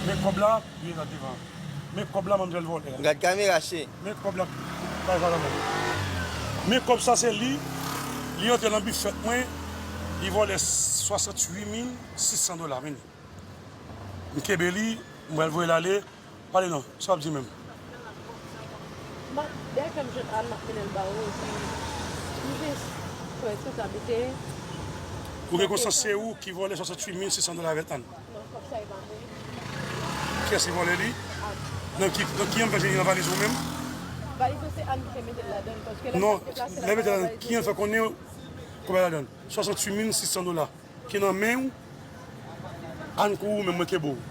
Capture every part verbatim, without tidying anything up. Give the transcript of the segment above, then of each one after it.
Men kòb la, li la devan. Men kòb la, manmzèl vòlè a. Gad kamera, che. Men kòb la, bay sa la, men. Men kòb sa, se li, li antre nan bifèt mwen, li vòlè swasanntuit mil sis san dola, men. M kenbe li, m pral voye l ale. Pale non, sa w ap di menm? Bon, dèyè kè m jwenn Ann, m ap mennen l ba ou, epi m jis fè tout abite. Ou gen konsyans se ou ki vòlè swasanntuit mil sis san dola avèk Ann? Non, kòb sa e pa mwen. Kiyès ki vòlè li? Ann. Nan ki, nan ki Ann fè jwenn li nan valiz ou menm? Valiz ou se Ann ki te mete l ladan l, paske lè m t ap deplase la, lè mete ladan, ki Ann fè konnen kòb la ladan l? Swasanntuit mil sis san dola. Ki nan men w, Ann kou ou menm mwen kenbe w.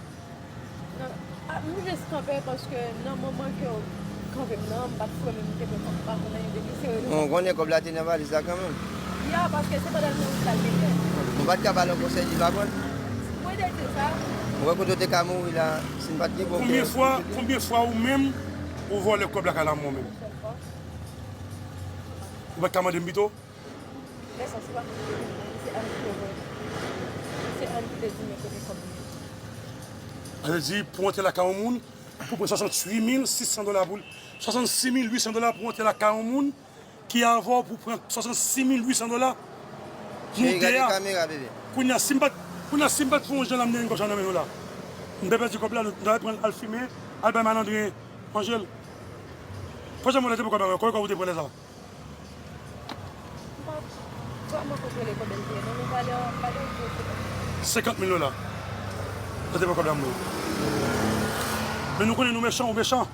Non, a, m jis kanpe paske nan moman ke w kanpe m nan, m pa t fou, men m te pran kòb, m pa konn anyen depi se rele. Bon, ou konnen kòb la te nan valiz la kanmenm. Ya, paske se pandan l mouri sa l te fè. Nou pa t ka ba l yon konsèy, li pa konn. Mwen te di sa. Ou wè kote w te ka mouri la, si n pa t gen bon kè. Konbyen fwa, konbyen fwa ou menm, ou vòlè kòb lakay la mwen menm? Yon sèl fwa. Ou pa t ka mande m pito? Lè sa, se pa mwen ki te di mwen, se Ann ki te voye. Se Ann ki te di mwen kote kòb mwen ye. Sa vle di, pou antre lakay yon moun, pou pran swasanntuit mil sis san dola pou l, swasannsis mil uit san dola pou antre lakay yon moun ki avè w pou pran swasannsis mil uit san dola. Nou de a. Kounye a, si m pa t, kounye a, si m pa t fè yon jan la, m gen kòb sa nan men nou la. M te pèdi kòb la, nou ta pran l al fimen, al bay malandren manje l. Fò janm wè lè te pran kòb la, kòb ou te pran lè sa. M pa, m pa kwè m kontwole konbyen l te ye, non, men valè, valè l te senkant mil dola. Sa te pran kòb la mwen. Men nou konnen nou mechan, ou mechan.